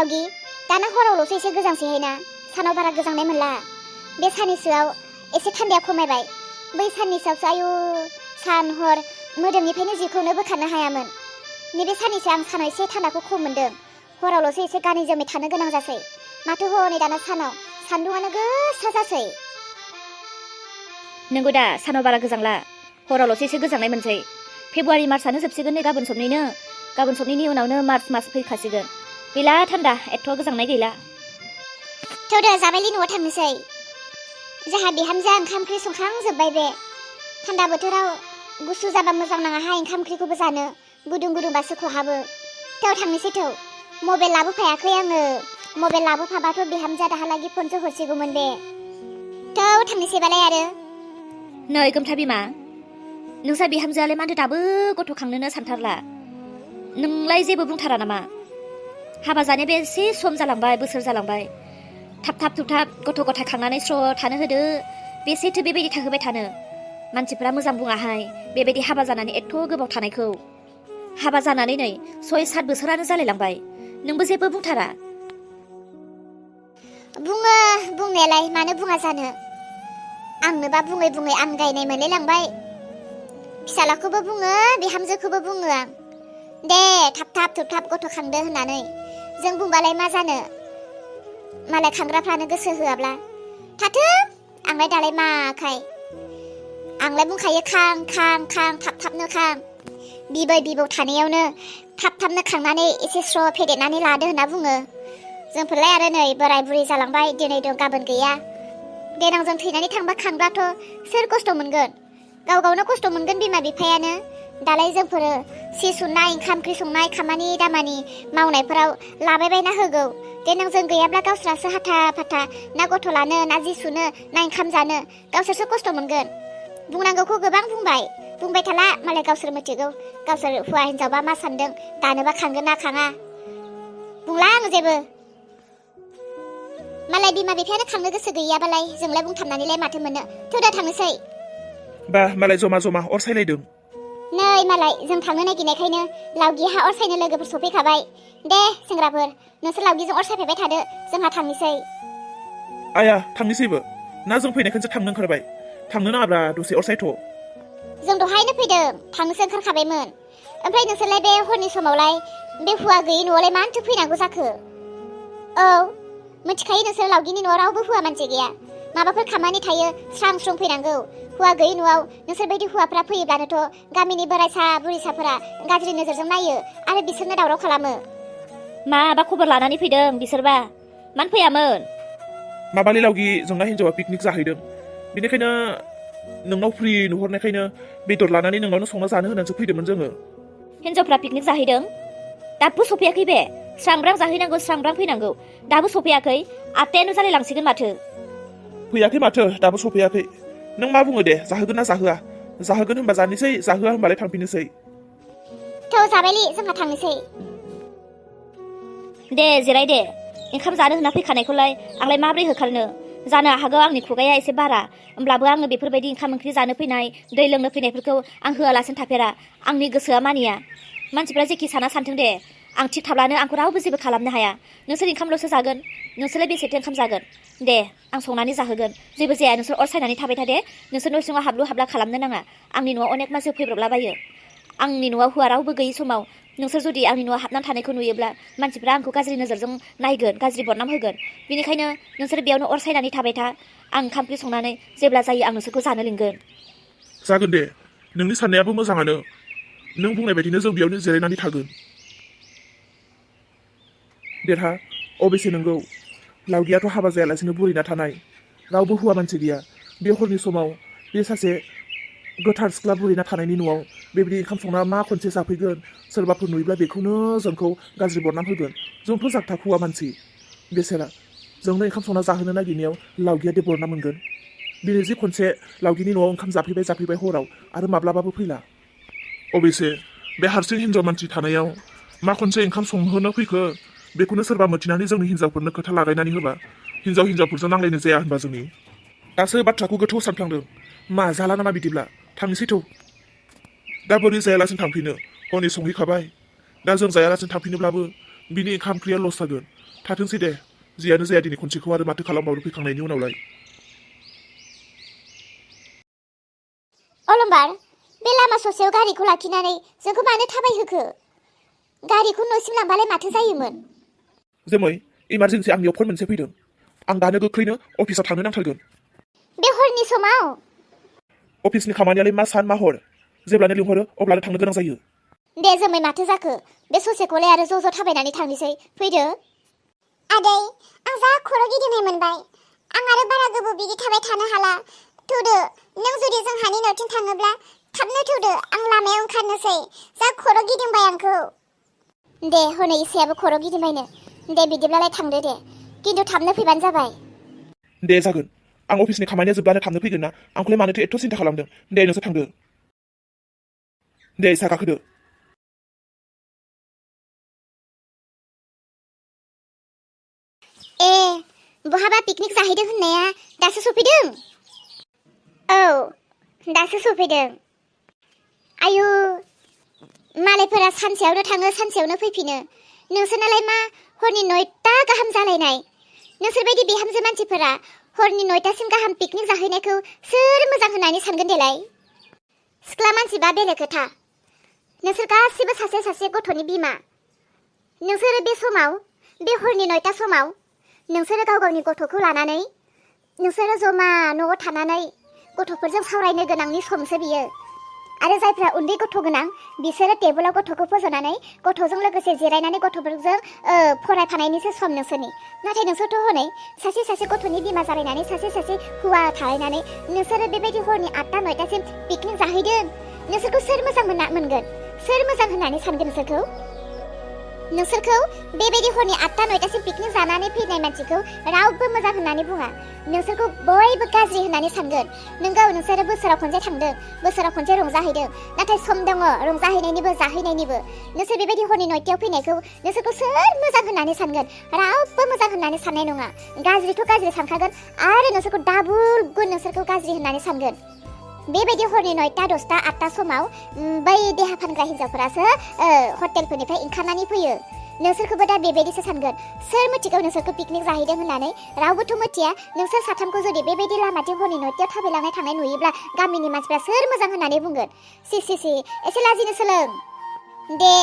लावगि दाना हरावल'सो एसे गोजांसैहाय ना सानाव बारा गोजांनाय मोनला बे साननैसोआव एसे थान्दाया खमायबाय बै साननैसोआवसो आयु सान हर मोदोमनिफ्रायनो जिखौनो बोखारनो हायामोन नैबे साननैसो आं सानाव एसे थान्दाखौ खम मोन्दों हरावल'सो एसे गानै जोमै थानो गोनां जासै माथो हनै दाना सानाव सान्दुङानो गोसा जासै नंगौ दा सानाव बारा गोजांला हरावल'सो एसे गोजांनाय मोनसै फेब्रुवारि मार्चआनो जोबसिगोन नै गाबोन सबनैनि उनावनो मार्च मास फैखासिगोन गैला थान्दा एथ' गोजांनाय गैला थौदो जाबायलि न'आव थांनोसै जोंहा बिहामजोआ ओंखाम ओंख्रि संखांजोब्बाय बे थान्दा बोथोराव गुसु जाबा मोजां नाङाहाय ओंखाम ओंख्रिखौबो जानो गुदुं गुदुंबासो खहाबो थौ थांनोसै थौ मबाइल लाबोफायाखै आङो मबाइल लाबोफाबाथ' बिहामजोआ दाहालागि फनसो हरसिगौमोन बे थौ थांनोसैबालाय आरो नै गोमथा बिमा नोंसा बिहामजोआलाय माथो दाबो गथ' खांनोनो सानथारला नोंलाय जेबो बुंथारा नामा हाबा जानाय बे एसे सम जालांबाय बोसोर जालांबाय थाब थाब गथ' गथाय खांनानै स्र' थानो होदो बेसेथो बेबायदि थाहोबाय थानो मानसिफ्रा मोजां बुङाहाय बेबायदि हाबा जानानै एथ' गोबाव थानायखौ हाबा जानानै नै 6-7 बोसोरानो जालायलांबाय नोंबो जेबो बुंथारा बुङो बुंनायालाय मानो बुङा जानो आंनोबा बुङै बुङै आं गायनाय मोनलायलांबाय फिसालाखौबो बुङो बिहामजोखौबो बुङो आं दे थाब गथ' खांदो होननानै जों बुंबालाय मा जानो मालाय खांग्राफ्रानो गोसो होआब्ला थाथों आंलाय दालाय माखाय आंलाय बुंखायो खां थाबनो खां बिबै बिबौ थानायावनो थाबनो खांनानै एसे स्र' फेदेरनानै लादो होनना बुङो जोंफोरलाय आरो नै बोराय बुरै जालांबाय दिनै दं गाबोन गैया देनां जों थैनानै थांबा खांब्लाथ' सोर खस्थ' मोनगोन गावनो खस्थ' मोनगोन बिमा बिफायानो दालाय जोंफोरो सि सुनाय ओंखाम ओंख्रि संनाय खामानि दामानि मावनायफोराव लाबायबायना होगौ देनां जों गैयाब्ला गावस्रासो हाथा फाथा ना गथ' लानो ना जि सुनो ना ओंखाम जानो गावसोरसो खस्थ' मोनगोन बुंनांगौखौ गोबां बुंबाय थाला मालाय गावसोर मिथिगौ गावसोर हौवा हिनजावबा मा सानदों दानोबा खांगोन ना खाङा बुंला आं जेबो मालाय बिमा बिफायानो खांनो गोसो गैयाबालाय जोंलाय बुंथाबनानैलाय माथो मोनो थौदा थांनोसै बा मालाय जमा अर सायलायदों नै मालाय जों थांनो नागिरनायखायनो लावगिहा अर सायनो लोगोफोर सफैखाबाय दे सेंग्राफोर नोंसोर लावगिजों अर सायफैबाय थादो जोंहा थांनोसै आया थांनोसैबो ना जों फैनायखौसो थांनो ओंखारबाय थांनो नाङाब्रा दसे अर सायथ' जों दहायनो फैदों थांनोसो ओंखारखाबायमोन ओमफ्राय नोंसोरलाय बे हरनि समावलाय बे हौवा गैयि न'आवलाय मानोथो फैनांगौ जाखो औ मिथिखायो नोंसोर लावगिनि न'आव रावबो हौवा मानसि गैया माबाफोर खामानि थायो स्रां फैनांगौ हौवा गैयि न'आव नोंसोर बायदि हौवाफ्रा फैयोब्लानोथ' गामिनि बोरायसा बुरैसाफोरा गाज्रि नोजोरजों नायो आरो बिसोरनो दावराव खालामो माबा खबर लानानै फैदों बिसोरबा मानो फैयामोन माबालि लावगि जोंना हिनजावा पिकनिक जाहैदों बेनिखायनो नोंनाव फ्रि नुहरनायखायनो बेदर लानानै नोंनावनो संना जानो होनानैसो फैदोंमोन जोङो हिनजावफ्रा पिकनिक जाहैदों दाबो सफैयाखै बे स्रांब्रां जाहैनांगौ स्रांब्रां फैनांगौ दाबो सफैयाखै 8थायानो जालायलांसिगोन माथो फैयाखै माथो दाबो सफैयाखै नों मा बुङो दे जाहोगोन ना जाहोआ जाहोगोन होनबा जानोसै जाहोआ होनबालाय थांफिननोसै थौ जाबायलि जोंहा थांनोसै दे जिराय दे ओंखाम जानो होना फैखानायखौलाय आंलाय माब्रै होखारनो जानो हागौ आंनि खुगाया एसे बारा होमब्लाबो आङो बेफोरबायदि ओंखाम ओंख्रि जानो फैनाय दै लोंनो फैनायफोरखौ आं होआलासिनो थाफेरा आंनि गोसोआ मानिया मानसिफ्रा जेखि सानथों दे आं थिग थाब्लानो आंखौ रावबो जेबो खालामनो हाया नोंसोर ओंखामल'सो जागोन नोंसोरलाय बेसेथो ओंखाम जागोन दे आं संनानै जाहोगोन जेबो जाया नोंसोर अर सायनानै थाबाय था दे नोंसोर न' सिङाव हाबलु हाबला खालामनो नाङा आंनि न'आव अनेक मानसि फैब्रबलाबायो आंनि न'आव हौवा रावबो गैयि समाव नोंसोर जुदि आंनि न'आव हाबनानै थानायखौ नुयोब्ला मानसिफ्रा आंखौ गाज्रि नोजोरजों नायगोन गाज्रि बदनाम होगोन बेनिखायनो नोंसोर बेयावनो अर सायनानै थाबाय था आं ओंखाम ओंख्रि संनानै जेब्ला जायो आं नोंसोरखौ जानो लिंगोन जागोन दे नोंनि साननायाबो मोजाङानो नों बुंनाय बायदिनो जों बेयावनो जिरायनानै थागोन देरहा अबेसे नंगौ लावगियाथ' हाबा जायालासिनो बुरैना थानाय रावबो हौवा मानसि गैया बे हरनि समाव बे सासे गोथार सिख्ला बुरैना थानायनि न'आव बेबायदि ओंखाम संना मा खनसे जाफैगोन सोरबाफोर नुयोब्ला बेखौनो जोंखौ गाज्रि बदनाम होगोन जोंथ' जागथा हौवा मानसि बेसेरा जोंनो ओंखाम संना जाहोनो नागिरनायाव लावगिया दे बदनाम मोनगोन दिनै जि खनसे लावगिनि न'आव ओंखाम जाफैबाय हराव आरो माब्लाबाबो फैला अबेसे बे हारसिं हिनजाव मानसि थानायाव मा खनसे ओंखाम संहोनो फैखो बेखौनो सोरबा मिथिनानै जोंनि हिनजावफोरनो खोथा लागायनानै होबा हिनजावफोरजों नांलायनो जाया होनबा जोंनि दासो बाथ्राखौ गोथौ सानफ्लांदों मा जाला नामा बिदिब्ला थांनोसै थौ दा बोरै जायालासिनो थांफिनो हनै संहैखाबाय दा जों जायालासिनो थांफिनोब्लाबो बिनि ओंखाम ओंख्रिया लस जागोन थाथोंसै दे जियानो जाया दिनै खनसेखौ आरो माथो खालामबावनो फैखांनायनि उनावलाय। अलंबार बे लामा ससेयाव गारिखौ लाखिनानै जोंखौ मानो थाबायहोखो? गारिखौ न'सिम लांबालाय माथो जायोमोन? जोमै इमारजेन्सि आंनियाव फन मोनसे फैदों। आं दानो गोख्रैनो अफिसाव थांनो नांथारगोन। बे हरनि समाव? अफिसनि खामानियालाय मा सान मा हर, जेब्लानो लिंहरो अब्लानो थांनो गोनां जायो। दे जोमै माथो जाखो? बे ससेखौलाय आरो ज' थाबायनानै थांनोसै फैदो। आदै आं जा खर' गिदिंनाय मोनबाय। आं आरो बारा गोबाव बिदि थाबाय थानो हाला। थुदो नों जुदि जोंहानि न'थिं थाङोब्ला थाबनो थुदो, आं लामायाव ओंखारनोसै। जा खर' गिदिंबाय आंखौ। दे हनै इसायाबो खर' गिदिंबायनो। दे बिदिब्लालाय थांदो दे, खिन्थु थाबनो फैबानो जाबाय। दे जागोन, आं अफिसनि खामानिया जोबब्लानो थांनो फैगोन ना। आंखौलाय मानोथो एथ' सिन्था खालामदों? दे नोंसोर थांदो। दे इसा गाखोदो। ए बहाबा पिकनिक जाहैदों होननाया दासो सफैदों? औ दासो सफैदों। आयु मालायफोरा सानसेयावनो थाङो सानसेयावनो फैफिनो, नोंसोरनालाय मा हरनि 9टा गाहाम जालायनाय? नोंसोरबायदि बिहामजो मानसिफोरा हरनि 9टासिम गाहाम पिकनिक जाहैनायखौ सोर मोजां होननानै सानगोन देलाय? सिख्ला मानसिबा बेलेग खोथा, नोंसोर गासिबो सासे सासे गथ'नि बिमा। नोंसोरो बे समाव, बे हरनि 9टा समाव नोंसोरो गाव गावनि गथ'खौ लानानै नोंसोरो जमा न'आव थानानै गथ'फोरजों सावरायनो गोनांनि समसो बियो। आरो जायफ्रा उन्दै गथ' गोनां बिसोरो टेबोलाव गथ'खौ फज'नानै गथ'जों लोगोसे जिरायनानै गथ'फोरजों फरायफानायनिसो सम नोंसोरनि। नाथाय नोंसोरथ' हनै सासे सासे गथ'नि बिमा जालायनानै सासे सासे हौवा थालायनानै नोंसोरो बेबायदि हरनि 8टा 9टासिम पिकनिक जाहैदों। नोंसोरखौ सोर मोजां मोनगोन? सोर मोजां होननानै सानगोन नोंसोरखौ? नोंसोरखौ बेबायदि हरनि 8टा 9टासिम पिकनिक जानानै फैनाय मानसिखौ रावबो मोजां होननानै बुङा। नोंसोरखौ बयबो गाज्रि होननानै सानगोन। नोंगौ नोंसोरो बोसोराव खनसे थांदों, बोसोराव खनसे रंजाहैदों, नाथाय सम दङ रंजाहैनायनिबो जाहैनायनिबो। नोंसोर बेबायदि हरनि 9टायाव फैनायखौ नोंसोरखौ सोर मोजां होननानै सानगोन? रावबो मोजां होननानै साननाय नङा। गाज्रिथ' गाज्रि सानखागोन, आरो नोंसोरखौ डाबुल गुन नोंसोरखौ गाज्रि होननानै सानगोन। बेबायदि हरनि 9टा 10टा 8टा समाव बै देहा फानग्रा हिन्जावफोरासो हटेलफोरनिफ्राय ओंखारनानै फैयो। नोंसोरखौबो दा बेबायदिसो सानगोन। सोर मिथिगौ नोंसोरखौ पिकनिक जाहैदों होननानै? रावबोथ' मिथिया। नोंसोर साथामखौ जुदि बेबायदि लामाथिं हरनि 9टायाव थाबायलांनाय थांनाय नुयोब्ला गामिनि मानसिफ्रा सोर मोजां होननानै बुंगोन? सि एसे लाजिनो सोलों। दे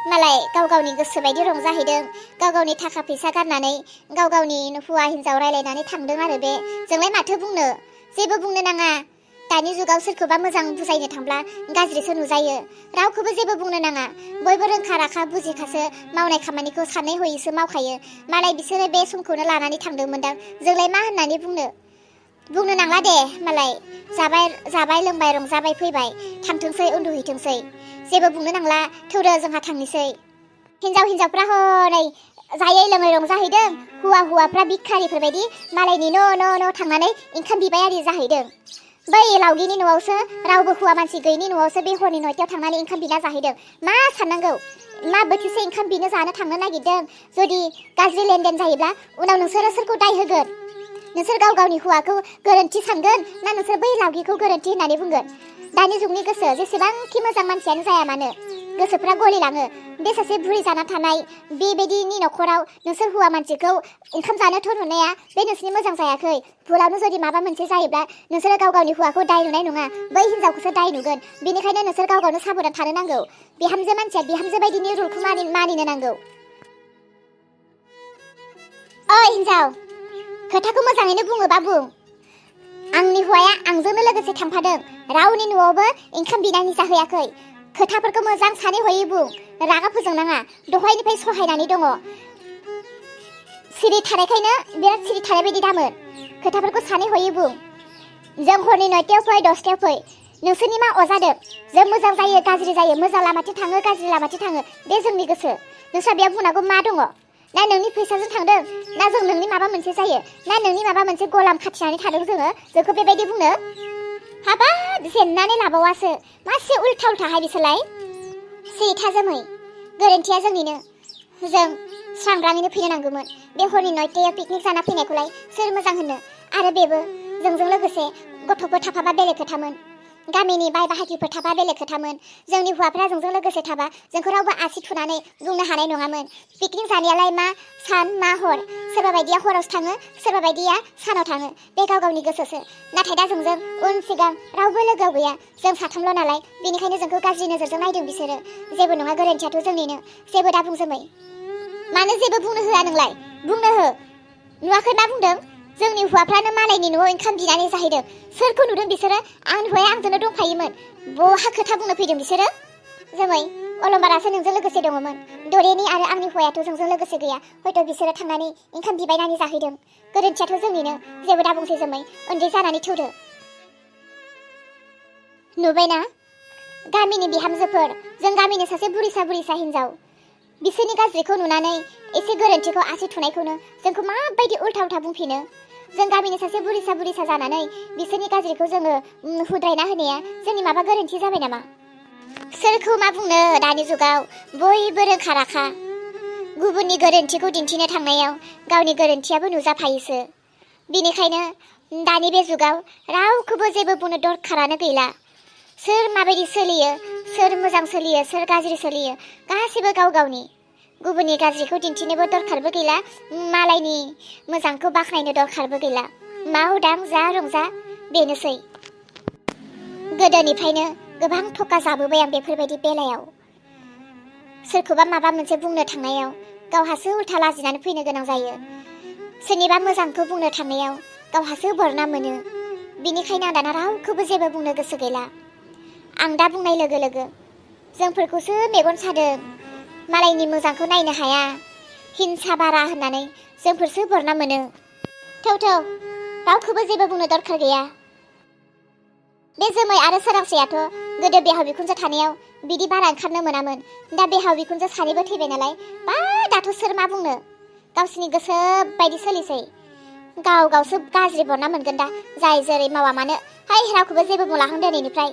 मालाय गाव गावनि गोसो बायदि रंजाहैदों, गाव गावनि थाखा फैसा गारनानै गाव गावनि हौवा हिन्जाव रायलायनानै थांदों आरो बे। जोंलाय माथो बुंनो? जेबो बुंनो नाङा। दानि जुगाव सोरखौबा मोजां बुजायनो थांब्ला गाज्रिसो नुजायो। रावखौबो जेबो बुंनो नाङा। बयबो रोंखा राखा बुजिखासो मावनाय खामानिखौ सानै हयैसो मावखायो। मालाय बिसोरो बे समखौनो लानानै थांदोंमोनदां, जोंलाय मा होननानै बुंनो नांला दे। मालाय जाबाय लोंबाय रंजाबाय फैबाय, थांथोंसै उन्दुहैथोंसै, जेबो बुंनो नांला। थौदो जोंहा थांनोसै। हिन्जावफ्रा हनै जायै लोङै रंजाहैदों, हौवाफ्रा भिखारिफोर बायदि मालायनि न' थांनानै ओंखाम बिबाय आरि जाहैदों। बै लावगिनि न'आवसो रावबो हौवा मानसि गैयिनि न'आवसो बे हरनि 9टायाव थांनानै ओंखाम बिना जाहैदों। मा साननांगौ? मा बोथिसे ओंखाम बिनो जानो थांनो नागिरदों? जुदि गाज्रि लेनदेन जायोब्ला उनाव नोंसोरो सोरखौ दाय होगोन? नोंसोर गाव गावनि हौवाखौ गोरोन्थि सानगोन ना नोंसोर बै लावगिखौ गोरोन्थि होननानै बुंगोन? दानि जुगनि गोसो जेसेबांखि मोजां मानसियानो जाया मानो, गोसोफ्रा गलिलाङो। बे सासे बुरै जाना थानाय बेबायदिनि न'खराव नोंसोर हौवा मानसिखौ ओंखाम जानोथ' नुनाया बे नोंसोरनि मोजां जायाखै। भुलावनो जुदि माबा मोनसे जायोब्ला नोंसोरो गाव गावनि हौवाखौ दाय नुनाय नङा, बै हिन्जावखौसो दाय नुगोन। बेनिखायनो नोंसोर गाव गावनो साबधान थानो नांगौ। बिहामजो मानसिया बिहामजो बायदिनि रुलखौ मानिनो नांगौ। ओइ हिन्जाव, खोथाखौ मोजाङैनो बुङोबा बुं। आंनि हौवाया आंजोंनो लोगोसे थांफादों, रावनि न'आवबो ओंखाम बिनानै जाहैयाखै। खोथाफोरखौ मोजां सानै हयै बुं, रागा फोजोंनाङा। दहायनिफ्राय सहायनानै दङ, सिरि थानायखायनो बिराद सिरि थानाय बायदि दामोन। खोथाफोरखौ सानै हयै बुं। जों हरनि 9टायाव फै 10टायाव फै, नोंसोरनि मा अजादों? जों मोजां जायो गाज्रि जायो, मोजां लामाथिं थाङो गाज्रि लामाथिं थाङो, बे जोंनि गोसो। नोंस्रा बेयाव बुंनांगौ मा दङ? ना नोंनि फैसाजों थांदों, ना जों नोंनि माबा मोनसे जायो, ना नोंनि माबा मोनसे गलाम खाथिनानै थादों जोंखौ बेबायदि बुंनो? हाबाब जेननानै लाबावासो, मासे उल्था बिसोरलाय। सिरिथा जोमै, गोरोन्थिया जोंनिनो। जों सांग्राङैनो फैनो नांगौमोन। बे हरनि 9टायाव पिकनिक जाना फैनायखौलाय सोर मोजां होनो? आरो बेबो जोंजों लोगोसे गथ'फोर थाफाबा बेलेग खोथामोन। गामिनि बाय बाहागिफोर थाबा बेलेग खोथामोन जोंनि हौवाफ्रा जोंजों लोगोसे थाबा जोंखौ रावबो आसि थुनानै बुंनो हानाय नङामोन पिकनिक जानायालाय मा सान मा हर सोरबा बायदिया हरावसो थाङो सोरबा बायदिया सानाव थाङो बे गाव गावनि गोसोसो नाथाय दा जोंजों उन सिगां रावबो लोगोआव गैया जों साथामल' नालाय बेनिखायनो जोंखौ गाज्रि नोजोरजों नायदों बिसोरो जेबो नङा गोरोन्थियाथ' जोंनिनो जेबो दा बुंजोमै मानो जेबो बुंनो होआ नोंलाय बुंनो हो नुवाखै मा बुंदों जोंनि हौवाफ्रानो मालायनि न'आव ओंखाम बिनानै जाहैदों सोरखौ नुदों बिसोरो आंनि हौवाया आंजोंनो दंफायोमोन बहा खोथा बुंनो फैदों बिसोरो जोमै अलंबारासो नोंजों लोगोसे दङमोन दरेनि आरो आंनि हौवायाथ' जोंजों लोगोसे गैया हयथ' बिसोरो थांनानै ओंखाम बिबायनानै जाहैदों गोरोन्थियाथ' जोंनिनो जेबो दा बुंसै जोमै उन्दै जानानै थौदो नुबायना गामिनि बिहामजोफोर जों गामिनि सासे बुरिसा हिनजाव बिसोरनि गाज्रिखौ नुनानै एसे गोरोन्थिखौ आसि थुनायखौनो जोंखौ माबायदि उल्था उल्था बुंफिनो जों गामिनि सासे बुरिसा जानानै बिसोरनि गाज्रिखौ जोङो हुद्रायना होनाया जोंनि माबा गोरोन्थि जाबाय नामा सोरखौ मा बुंनो दानि जुगाव बयबो रोंखा राखा गुबुननि गोरोन्थिखौ दिन्थिनो थांनायाव गावनि गोरोन्थियाबो नुजाफायोसो बेनिखायनो दानि बे जुगाव रावखौबो जेबो बुंनो दरखारानो गैला सोर माबायदि सोलियो सोर मोजां सोलियो सोर गाज्रि सोलियो गासिबो गाव गावनि गुबुननि गाज्रिखौ दिन्थिनोबो दरखारबो गैला मालायनि मोजांखौ बाख्नायनो दरखारबो गैला मावदां जा रंजा बेनोसै गोदोनिफ्रायनो गोबां थका जाबोबाय आं बेफोरबायदि बेलायाव सोरखौबा माबा मोनसे बुंनो थांनायाव गावहासो उल्था लाजिनानै फैनो गोनां जायो सोरनिबा मोजांखौ बुंनो थांनायाव गावहासो बरना मोनो बिनिखायनो आं दाना रावखौबो जेबो बुंनो गोसो गैला आं दा बुंनाय लोगो लोगो जोंफोरखौसो मेगन सादों मालायनि मोजांखौ नायनो हाया हिंसा बारा होननानै जोंफोरसो बरना मोनो थौ रावखौबो जेबो बुंनो दरखार गैया बे जोमै आरो सोरांसेयाथ' गोदो बिहाव बिखुनजो थानायाव बिदि बारा ओंखारनो मोनामोन दा बिहाव बिखुनजो सानैबो थैबाय नालाय बा दाथ' सोर मा बुंनो गावसिनि गोसो बायदि सोलिसै गावसो गाज्रि बरना मोनगोन दा जाय जेरै मावा मानो हाय रावखौबो जेबो बुंलाहां दिनैनिफ्राय